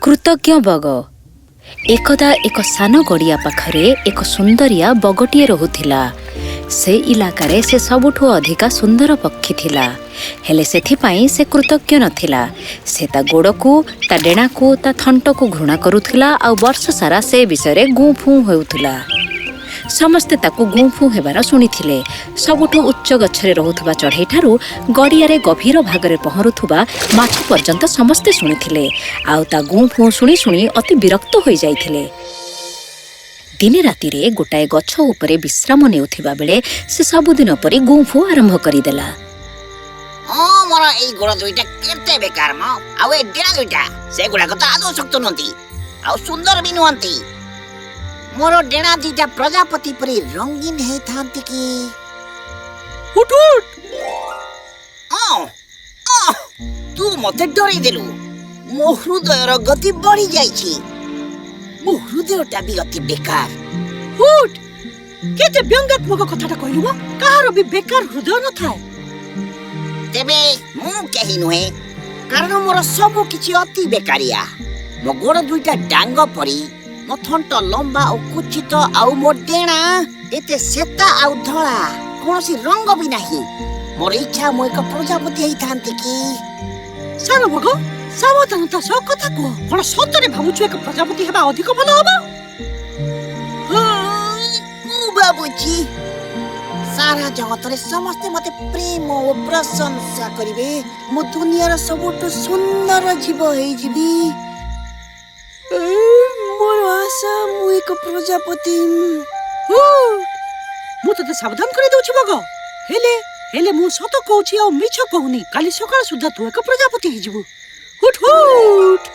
କୃତଜ୍ଞ ବଗ। ଏକଦା ଏକ ସାନ ଗଡ଼ିଆ ପାଖରେ ଏକ ସୁନ୍ଦରିଆ ବଗଟିଏ ରହୁଥିଲା। ସେ ଇଲାକାରେ ସେ ସବୁଠୁ ଅଧିକା ସୁନ୍ଦର ପକ୍ଷୀ ଥିଲା। ହେଲେ ସେଥିପାଇଁ ସେ କୃତଜ୍ଞ ନଥିଲା। ସେ ତା ଗୋଡ଼କୁ, ତା ଡେଣାକୁ, ତା ଥଣ୍ଟକୁ ଘୃଣା କରୁଥିଲା ଆଉ ବର୍ଷ ସାରା ସେ ବିଷୟରେ ଗୁଁ ଫୁଁ ହେଉଥିଲା। ସମସ୍ତେ ତାକୁ ଗୁଁ ଫୁଁ ହେବାର ଶୁଣିଥିଲେ। ସବୁଠୁ ଉଚ୍ଚ ଗଛରେ ରହୁଥିବା ଚଢ଼େଇଠାରୁ ଗଡ଼ିଆରେ ଗଭୀର ଭାଗରେ ପହଁରୁଥିବା ମାଛ ପର୍ଯ୍ୟନ୍ତ ସମସ୍ତେ ଶୁଣିଥିଲେ ଆଉ ତା ଗୁଁ ଫୁଁ ଶୁଣି ଶୁଣି ଅତି ବିରକ୍ତ ହୋଇଯାଇଥିଲେ। ଦିନେ ରାତିରେ ଗୋଟାଏ ଗଛ ଉପରେ ବିଶ୍ରାମ ନେଉଥିବା ବେଳେ ସେ ସବୁଦିନ ପରି ଗୁଁ ଫୁଁ ଆରମ୍ଭ କରିଦେଲା। ହଁ, ମୋର ଏଇ ଗୋଡ଼ ଦୁଇଟା କେତେ ବେକାର ମ! ଆଉ ଏ ଡେଣା ଦୁଇଟା, ସେଗୁଡାକ ତ ଆଦୌ ଶକ୍ତ ନୁହନ୍ତି ଆଉ ସୁନ୍ଦର ବି ନୁହନ୍ତି। ମୋର ଡେଣା ଦିଟା ପ୍ରଜାପତି ପରି ରଙ୍ଗୀନ ହେଇଥାନ୍ତି କି? ଉଠ ଉଠ! ଅଁ, ଅଁ, ତୁ ମତେ ଡରେଇ ଦେଲୁ। ମୋ ହୃଦୟର ଗତି ବଢି ଯାଇଛି। ମୋ ହୃଦୟଟା ବି ଅତି ବେକାର। ଉଠ! କେତେ ବ୍ୟଙ୍ଗାତ୍ମକ କଥାଟା କହିଲୁ ମ! କାହାର ବି ବେକାର ହୃଦୟ ନଥାଏ। ତେବେ ମୁଁ କେହି ନୁହେଁ, କାରଣ ମୋର ସବୁ କିଛି ଅତି ବେକାରିଆ। ମୋ ଗୋଡ଼ ଦୁଇଟା ଡାଙ୍ଗ ପରି, ମୋ ଥଣ୍ଟ ଲମ୍ବା ଓ କୁଚିତ, ଆଉ ମୋ ଡେଣା ଏତେ ସେତା ଆଉ ଧଳା, କୌଣସି ରଙ୍ଗ ବି ନାହିଁ। ମୋର ଇଚ୍ଛା ମୁଁ ଏକ ପ୍ରଜାପତି ହେଇଥାନ୍ତି କି? ସାନ ବଗ, ସାବଧାନତା ସହ କଥା କୁହ। କଣ ସତରେ ଭାବୁଛୁ ଏକ ପ୍ରଜାପତି ହେବା ଅଧିକ ଭଲ ହବ? ହଁ, ମୁଁ ଭାବୁଛି ସାରା ଜଗତରେ ସମସ୍ତେ ମତେ ପ୍ରେମ ଓ ପ୍ରଶଂସା କରିବେ। ମୁଁ ଦୁନିଆର ସବୁଠୁ ସୁନ୍ଦର ଜୀବ ହେଇଯିବି। ମୋର ଆଶା ମୁଁ ଏକ ପ୍ରଜାପତି। ଉଠ! ମୁଁ ତତେ ସାବଧାନ କରିଦଉଛି ବଗ। ହେଲେ ହେଲେ ମୁଁ ସତ କହୁଛି ଆଉ ମିଛ କହୁନି। କାଲି ସକାଳ ସୁଦ୍ଧା ତୁ ଏକ ପ୍ରଜାପତି ହେଇଯିବୁ। ଉଠ ଉଠ!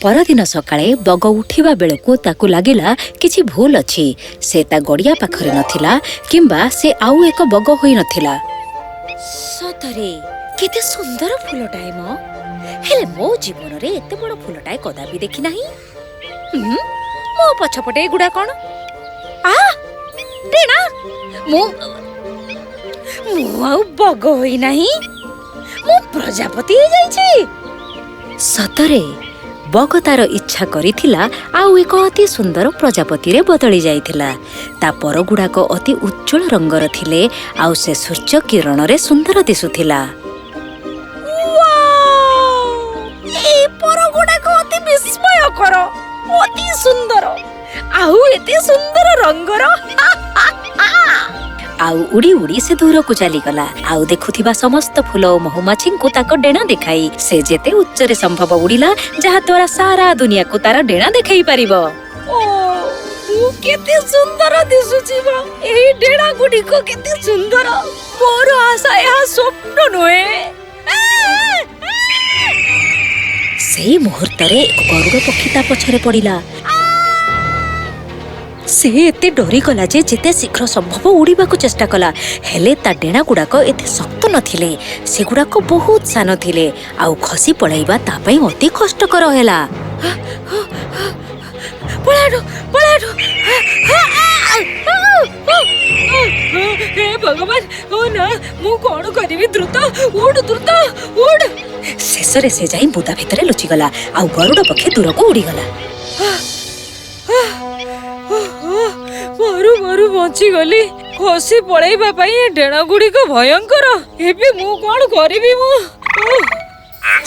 ପରଦିନ ସକାଳେ ବଗ ଉଠିବା ବେଳକୁ ତାକୁ ଲାଗିଲା କିଛି ଭୁଲ ଅଛି। ସେ ତା ଗଡ଼ିଆ ପାଖରେ ନଥିଲା କିମ୍ବା ସେ ଆଉ ଏକ ବଗ ହୋଇନଥିଲା। ସତରେ କେତେ ସୁନ୍ଦର ଫୁଲଟାଏ ମ! ହେଲେ ମୋ ଜୀବନରେ ଏତେ ବଡ଼ ଫୁଲଟାଏ କଦାପି ଦେଖି ନାହିଁ। ହୁଁ, ମୋ ପଛପଟେ ଏଗୁଡ଼ା କଣ? ଆ, ଡେଣା! ମୁଁ ମୁଁ ଆଉ ବଗ ହୋଇନାହିଁ, ମୁଁ ପ୍ରଜାପତି ହେଇଯାଇଛି। ସତରେ ବଗ ତାର ଇଚ୍ଛା କରିଥିଲା ଆଉ ଏକ ଅତି ସୁନ୍ଦର ପ୍ରଜାପତିରେ ବଦଳି ଯାଇଥିଲା। ତା ପରଗୁଡ଼ାକ ଅତି ଉଜ୍ଜ୍ୱଳ ରଙ୍ଗର ଥିଲେ ଆଉ ସେ ସୂର୍ଯ୍ୟ କିରଣରେ ସୁନ୍ଦର ଦିଶୁଥିଲା। ଏଇ ପରଗୁଡ଼ାକ ଅତି ବିସ୍ମୟକର, ଅତି ସୁନ୍ଦର ଆଉ ଏତେ ସୁନ୍ଦର ରଙ୍ଗର। ଆଉ ଉଡ଼ି ଉଡ଼ି ସେ ଦୂରକୁ ଚାଲିଗଲା ଆଉ ଦେଖୁଥିବା ସମସ୍ତ ଫୁଲ ଓ ମହୁମାଛିଙ୍କୁ ତାଙ୍କ ଡେଣା ଦେଖାଇ ସେ ଯେତେ ଉଚ୍ଚରେ ସମ୍ଭବ ଉଡ଼ିଲା, ଯାହାଦ୍ୱାରା ସାରା ଦୁନିଆକୁ ତାର ଡେଣା ଦେଖାଇ ପାରିବ। ଓ, ମୁଁ କେତେ ସୁନ୍ଦର ଦିଶୁଛି ମ! ଏହି ଡେଣା ଗୁଡ଼ିକ କେତେ ସୁନ୍ଦର! ମୋର ଆଶା ଏହା ସ୍ୱପ୍ନ ନୁହେଁ। ସେଇ ମୁହୂର୍ତ୍ତରେ ଏକ ଗରୁଡ଼ ପକ୍ଷୀ ତା ପଛରେ ପଡ଼ିଲା। ସେ ଏତେ ଡରିଗଲା ଯେ ଯେତେ ଶୀଘ୍ର ସମ୍ଭବ ଉଡ଼ିବାକୁ ଚେଷ୍ଟା କଲା। ହେଲେ ତା ଡେଣା ଗୁଡ଼ାକ ଏତେ ଶକ୍ତ ନଥିଲେ, ସେଗୁଡ଼ାକ ବହୁତ ସାନ ଥିଲେ ଆଉ ଖସି ପଳାଇବା ତା ପାଇଁ ଅତି କଷ୍ଟକର ହେଲା। ପଳାଠୁ, ପଳାଠୁ! ହେ ଭଗବାନ! ଓ ନା, ମୁଁ କଣ କରିବି? ଦ୍ରୁତ ଉଡ, ଦ୍ରୁତ ଉଡ! ଶେଷରେ ସେ ଯାଇ ବୁଦା ଭିତରେ ଲୁଚିଗଲା ଆଉ ଗରୁଡ଼ ପକ୍ଷୀ ଦୂରକୁ ଉଡ଼ିଗଲା। ମରୁ ମରୁ ବଞ୍ଚିଗଲି। ଖସି ପଳେଇବା ପାଇଁ ଏ ଡେଣା ଗୁଡ଼ିକ ଭୟଙ୍କର। ଏବେ ମୁଁ କଣ କରିବି ମୁଁ?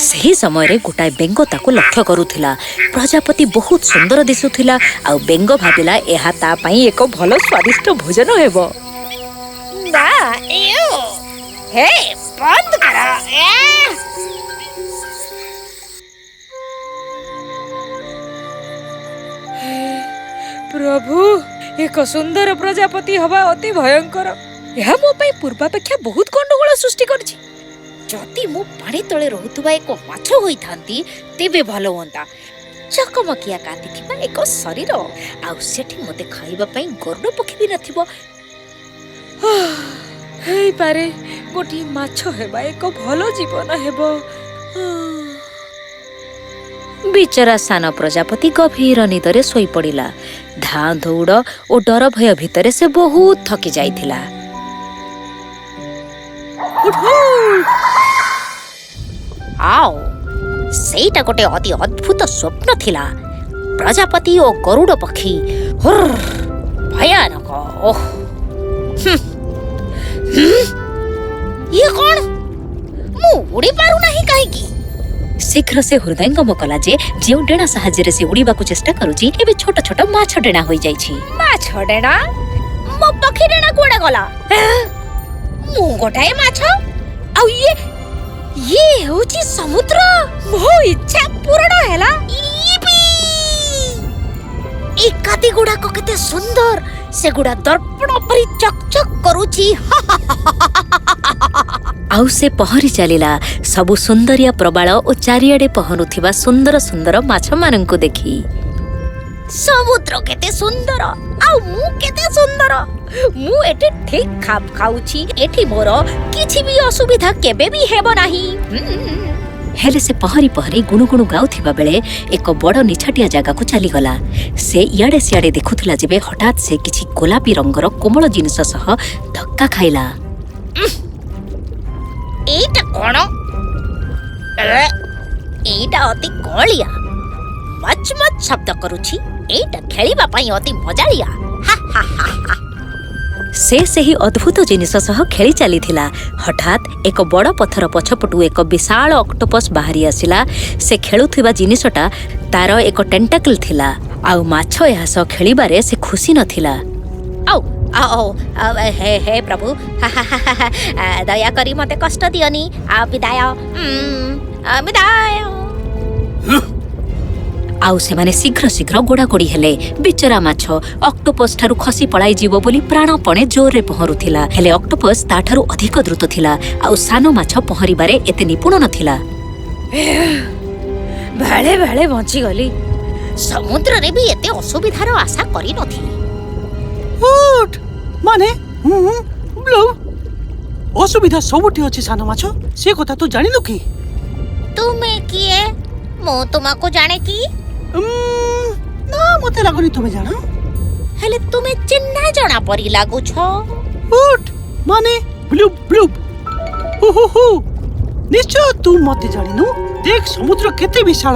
ସେହି ସମୟରେ ଗୋଟାଏ ବେଙ୍ଗ ତାକୁ ଲକ୍ଷ୍ୟ କରୁଥିଲା। ପ୍ରଜାପତି ବହୁତ ସୁନ୍ଦର ଦିଶୁଥିଲା ଆଉ ବେଙ୍ଗ ଭାବିଲା ଏହା ତା ପାଇଁ ଏକ ଭଲ ସ୍ୱାଦିଷ୍ଟ ଭୋଜନ ହେବ। ନା, ହେ, ବନ୍ଦ କର! ପ୍ରଭୁ, ଏକ ସୁନ୍ଦର ପ୍ରଜାପତି ହବା ଅତି ଭୟଙ୍କର। ଏହା ମୋ ପାଇଁ ପୂର୍ବାପେକ୍ଷା ବହୁତ ଗଣ୍ଡଗୋଳ ସୃଷ୍ଟି କରିଛି। ଯଦି ମୁଁ ପାଣି ତଳେ ରହୁଥିବା ଏକ ମାଛ ହୋଇଥାନ୍ତି ତେବେ ଭଲ ହୁଅନ୍ତା। ଚକମକିଆ କାତି ଥିବା ଏକ ଶରୀର, ଆଉ ସେଠି ମୋତେ ଖାଇବା ପାଇଁ ଗରୁଡ଼ ପକ୍ଷୀ ବି ନଥିବ। ହେଇପାରେ ଗୋଟିଏ ମାଛ ହେବା ଏକ ଭଲ ଜୀବନ ହେବ। ବିଚରା ସାନ ପ୍ରଜାପତି ଗଭୀର ନିଦରେ ଶୋଇପଡ଼ିଲା। ଧାଁ ଦୌଡ଼ ଓ ଡର ଭୟ ଭିତରେ ସେ ବହୁତ ଥକି ଯାଇଥିଲା। ଉଠ ଉଠ! ଆଉ ସେଇଟା ଗୋଟେ ଅତି ଅଦ୍ଭୁତ ସ୍ୱପ୍ନ ଥିଲା। ପ୍ରଜାପତି ଓ ଗରୁଡ଼ ପକ୍ଷୀ, ହୁର୍, ଭୟାନକ। ଓହ, ଇଏ କ'ଣ? ମୁଁ ଉଡ଼ି ପାରୁନାହିଁ କାହିଁକି? ଶୀଘ୍ର ସେ ହୃଦୟଙ୍ଗମ କଲା ଯେ ଯେଉଁ ଡେଣା ସାହାଯ୍ୟରେ ସେ ଉଡ଼ିବାକୁ ଚେଷ୍ଟା କରୁଛି, ଏବେ ଛୋଟ ଛୋଟ ମାଛ ଡେଣା ହୋଇଯାଇଛି। ମାଛ ଡେଣା? ମୋ ପକ୍ଷୀ ଡେଣା କୁଆଡ଼େ ଗଲା? ମୁଁ ଗୋଟାଏ ମାଛ, ଆଉ ଇଏ ଇଏ ହେଉଛି ସମୁଦ୍ର। ମୋ ଇଚ୍ଛା ପୂରଣ ହେଲା। ଏଇ କାତି ଗୁଡାକ କେତେ ସୁନ୍ଦର! ସେଗୁଡା ଦର୍ପଣ ପରି ଚକ୍ ଚକ୍ କରୁଛି। ଆଉ ସେ ପହଁରି ଚାଲିଲା ସବୁ ସୁନ୍ଦରିଆ ପ୍ରବାଳ ଓ ଚାରିଆଡ଼େ ପହଁରୁଥିବା ସୁନ୍ଦର ସୁନ୍ଦର ମାଛମାନଙ୍କୁ ଦେଖି। ସମୁଦ୍ର କେତେ ସୁନ୍ଦର, ଆଉ ମୁଁ କେତେ ସୁନ୍ଦର! ମୁଁ ଏଠି ଠିକ୍ ଖାପ ଖାଉଛି। ଏଠି ମୋର କିଛି ବି ଅସୁବିଧା କେବେ ବି ହେବ ନାହିଁ। ହେଲେ ସେ ପହଁରି ପହଁରି ଗୁଣୁଗୁଣୁ ଗାଉଥିବା ବେଳେ ଏକ ବଡ଼ ନିଛାଟିଆ ଜାଗାକୁ ଚାଲିଗଲା। ସେ ଇଆଡ଼େ ସିଆଡ଼େ ଦେଖୁଥିଲା ଯେବେ ହଠାତ୍ ସେ କିଛି ଗୋଲାପୀ ରଙ୍ଗର କୋମଳ ଜିନିଷ ସହ ଧକ୍କା ଖାଇଲା। ଏଇଟା କ'ଣ? ଏଇଟା ଅତି କଅଁଳିଆ, ମଚ୍ ମଚ୍ ଶବ୍ଦ କରୁଛି। ଏଇଟା ଖେଳିବା ପାଇଁ ଅତି ମଜାଳିଆ। ସେ ସେହି ଅଦ୍ଭୁତ ଜିନିଷ ସହ ଖେଳି ଚାଲିଥିଲା। ହଠାତ୍ ଏକ ବଡ଼ ପଥର ପଛପଟୁ ଏକ ବିଶାଳ ଅକ୍ଟୋପସ୍ ବାହାରି ଆସିଲା। ସେ ଖେଳୁଥିବା ଜିନିଷଟା ତାର ଏକ ଟେଣ୍ଟାକଲ୍ ଥିଲା, ଆଉ ମାଛ ଏହା ସହ ଖେଳିବାରେ ସେ ଖୁସି ନଥିଲା। ଆଉ ଆଉ ହେ ହେ ପ୍ରଭୁ, ଦୟାକରି ମୋତେ କଷ୍ଟ ଦିଅନି। ଆଉ ବିଦାୟ, ବିଦାୟ। ଆଉ ସେମାନେ ଶୀଘ୍ର ଶୀଘ୍ର ଗୋଡ଼ାଗୋଡ଼ି ହେଲେ। ବିଚରା ମାଛ ଅକ୍ଟୋପସ୍ ଠାରୁ ଖସି ପଳାଇଯିବ ବୋଲି ପ୍ରାଣପଣେ ଜୋରରେ ପହଁରୁଥିଲା। ହେଲେ ଅକ୍ଟୋପସ୍ ତାଠାରୁ ଅଧିକ ଦ୍ରୁତ ଥିଲା, ଆଉ ସାନ ମାଛ ପହଁରିବାରେ ଏତେ ନିପୁଣ ନଥିଲା। ବେଳେ ବେଳେ ବଞ୍ଚିଗଲି। ସମୁଦ୍ରରେ ବି ଏତେ ଅସୁବିଧାର ଆଶା କରିନଥିଲି। ଉଠ ମାନେ ବ୍ଲୁ, ଅସୁବିଧା ସବୁଠି ଅଛି ସାନ ମାଛ, ସେ କଥା ତୁ ଜାଣିନୁ କି? ତୁମେ କିଏ? ମୁଁ ତୁମକୁ ଜାଣେ କି? ନା, ମତେ ଲାଗୁନି ତୁମେ ଜାଣ। ହେଲେ ତୁମେ ଚିହ୍ନା ଜଣା ପରି ଲାଗୁଛ। ଉଠ ମାନେ ବ୍ଲୁ ବ୍ଲୁ, ହୁ ହୁ ହୁ, ନିଶ୍ଚୟ ତୁ ମତେ ଜାଣିନୁ। ଦେଖ, ସମୁଦ୍ର କେତେ ବିଶାଳ।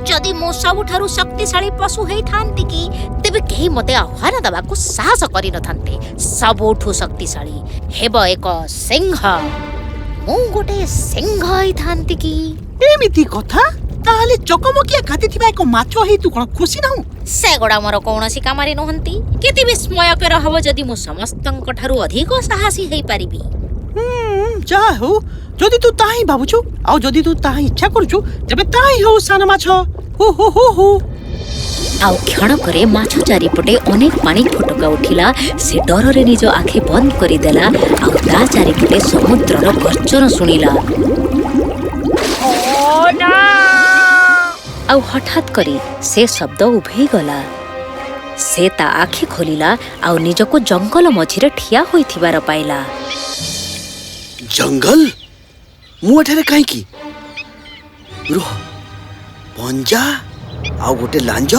ଯଦି ମୁଁ ସବୁଠାରୁ ଶକ୍ତିଶାଳୀ ପଶୁ ହେଇଥାନ୍ତି କି, ତେବେ କେହି ମୋତେ ଆହ୍ୱାନ ଦେବାକୁ ସାହସ କରିନଥାନ୍ତେ। ସବୁଠୁ ଶକ୍ତିଶାଳୀ ହେବ ଏକ ସିଂହ। ମୁଁ ଗୋଟେ ସିଂହ ହେଇଥାନ୍ତି କି? ଏମିତି କଥା? ତାହେଲେ ଚକମକିଆ କାତି ଥିବା ଏକ ମାଛ ହେଇ ତୁ କ'ଣ ଖୁସି ନାହୁଁ? ସେଗୁଡ଼ା ମୋର କୌଣସି କାମରେ ନୁହନ୍ତି। କେତେ ବିସ୍ମୟକର ହବ ଯଦି ମୁଁ ସମସ୍ତଙ୍କ ଠାରୁ ଅଧିକ ସାହସୀ ହେଇପାରିବି। ଯାହା ହଉ, ଯଦି ତୁ ତାହା ହିଁ ଭାବୁଛୁ ଆଉ ଯଦି ତୁ ତାହା ଇଚ୍ଛା କରୁଛୁ, ତେବେ ତାହା ହିଁ ହଉ ସାନ ମାଛ। ହୁ ହୁ ହୁ ହୁ। ଆଉ କ୍ଷଣକରେ ମାଛ ଚାରିପଟେ ଅନେକ ପାଣି ଫୋଟକା ଉଠିଲା। ସେ ଡରରେ ନିଜ ଆଖି ବନ୍ଦ କରିଦେଲା ଆଉ ତା ଚାରିପଟେ ସମୁଦ୍ରର ଗର୍ଜନ ଶୁଣିଲା। ଆଉ ହଠାତ୍ କରି ସେ ଶବ୍ଦ ଉଭେଇଗଲା। ସେ ତା ଆଖି ଖୋଲିଲା ଆଉ ନିଜକୁ ଜଙ୍ଗଲ ମଝିରେ ଠିଆ ହୋଇଥିବାର ପାଇଲା। ଜଙ୍ଗଲ? ମୁଁ ଏଠାରେ କାହିଁକି? ରୁହ, ପଞ୍ଜା ଆଉ ଗୋଟେ ଲାଞ୍ଜ।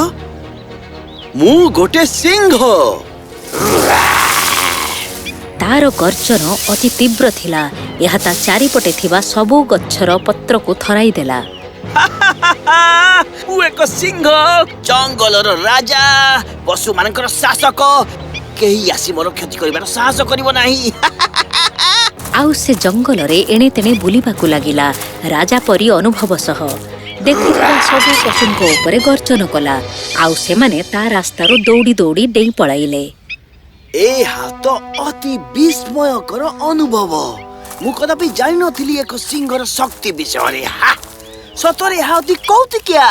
ମୁଁ ଗୋଟେ ସିଂହ! ତାର ଗର୍ଜନ ଅତି ତୀବ୍ର ଥିଲା। ଏହା ତା ଚାରିପଟେ ଥିବା ସବୁ ଗଛର ପତ୍ରକୁ ଥରାଇ ଦେଲା। ମୁଁ ଏକ ସିଂହ, ଜଙ୍ଗଲର ରାଜା, ପଶୁମାନଙ୍କର ଶାସକ। କେହି ଆସି ମୋର କ୍ଷତି କରିବାର ସାହସ କରିବ ନାହିଁ। ଆଉ ସେ ଜଙ୍ଗଲରେ ଏଣେ ତେଣେ ବୁଲିବାକୁ ଲାଗିଲା ରାଜା ପରି ଅନୁଭବ ସହ। ଦେଖୁଥିବା ସବୁ ପଶୁଙ୍କ ଉପରେ ଗର୍ଜନ କଲା, ଆଉ ସେମାନେ ତା ରାସ୍ତାରୁ ଦୌଡ଼ି ଦୌଡ଼ି ଡେଇଁ ପଳାଇଲେ। ଏହା ତ ଅତି ବିସ୍ମୟକର ଅନୁଭବ! ମୁଁ କଦାପି ଜାଣିନଥିଲି ଏକ ସିଂହର ଶକ୍ତି ବିଷୟରେ। ସତରେ ଏହା ଅତି କୌତୁକିଆ।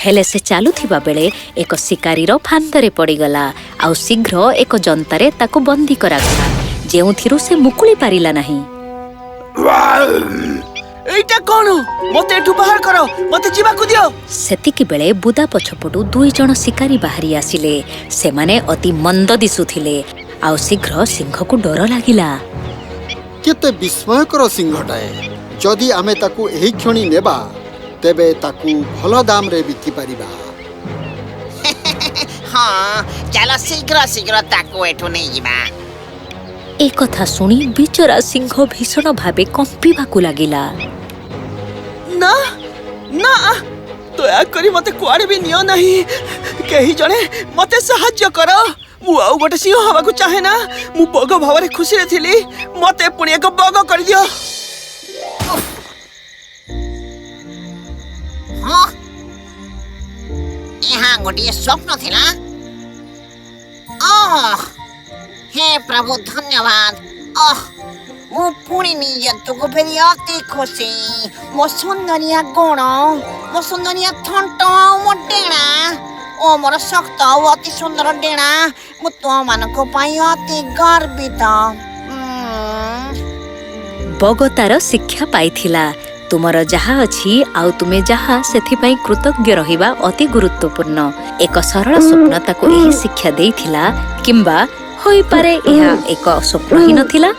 ହେଲେ ସେ ଚାଲୁଥିବା ବେଳେ ଏକ ଶିକାରୀର ଫାନ୍ଦରେ ପଡ଼ିଗଲା, ଆଉ ଶୀଘ୍ର ଏକ ଯନ୍ତାରେ ତାକୁ ବନ୍ଦୀ କରାଗଲା, ଯେଉଁଥିରୁ ସେ ମୁକୁଳି ପାରିଲା ନାହିଁ। ଏଇଟା କ'ଣ? ମତେ ଏଠୁ ବାହାର କର! ମତେ ଯିବାକୁ ଦିଅ! ସେତିକି ବେଳେ ବୁଦା ପଛପଟୁ ଦୁଇ ଜଣ ଶିକାରୀ ବାହାରି ଆସିଲେ। ସେମାନେ ଅତି ମନ୍ଦ ଦିଶୁଥିଲେ, ଆଉ ଶୀଘ୍ର ସିଂହକୁ ଡର ଲାଗିଲା। କେତେ ବିସ୍ମୟକର ସିଂହଟାଏ! ଯଦି ଆମେ ତାକୁ ଏହି କ୍ଷଣି ନେବା, ତେବେ ତାକୁ ଭଲ ଦାମରେ ବିକିପାରିବା। ହଁ, ଚାଲ ଶୀଘ୍ର ଶୀଘ୍ର ତାକୁ ଏଠୁ ନେଇଯିବା। ଏକଥା ଶୁଣି ବିଚରା ସିଂହ ଭୀଷଣ ଭାବେ କମ୍ପିବାକୁ ଲାଗିଲା। ନା ନା, ଦୟାକରି ମତେ କୁଆଡ଼େ ବି ନିଅ ନାହିଁ। କେହି ଜଣେ ମତେ ସାହାଯ୍ୟ କର। ମୁଁ ଆଉ ଗୋଟେ ସିଂହ ହବାକୁ ଚାହେଁ ନା। ମୁଁ ବଗ ଭାବରେ ଖୁସିରେ ଥିଲି। ମତେ ପୁଣି ଏକ ବଗ କରିଦିଅ। ହଁ, ଏହା ଗୋଟିଏ ସ୍ୱପ୍ନ ଥିଲା। ଓହ ହେ ପ୍ରଭୁ, ଧନ୍ୟବାଦ। ଓହ, ମୁଁ ପୁଣି ନିଜକୁ ଫେରି ଅତି ଖୁସି। ମୋ ସୁନ୍ଦରିଆ ଗୋଡ଼, ମୋ ସୁନ୍ଦରିଆ ଥଣ୍ଟ ଆଉ ମୋ ଡେଣା, ଓ ମୋର ଶକ୍ତ ଆଉ ଅତି ସୁନ୍ଦର ଡେଣା। ମୁଁ ତୁମମାନଙ୍କ ପାଇଁ ଅତି ଗର୍ବିତ। ବଗ ତାର ଶିକ୍ଷା ପାଇଥିଲା। ତୁମର ଯାହା ଅଛି ଆଉ ତୁମେ ଯାହା, ସେଥିପାଇଁ କୃତଜ୍ଞ ରହିବା ଅତି ଗୁରୁତ୍ୱପୂର୍ଣ୍ଣ। ଏକ ସରଳ ସ୍ୱପ୍ନ ତାକୁ ଏହି ଶିକ୍ଷା ଦେଇଥିଲା, କିମ୍ବା ହୋଇପାରେ ଏହା ଏକ ସ୍ୱପ୍ନ ହିଁ ନଥିଲା।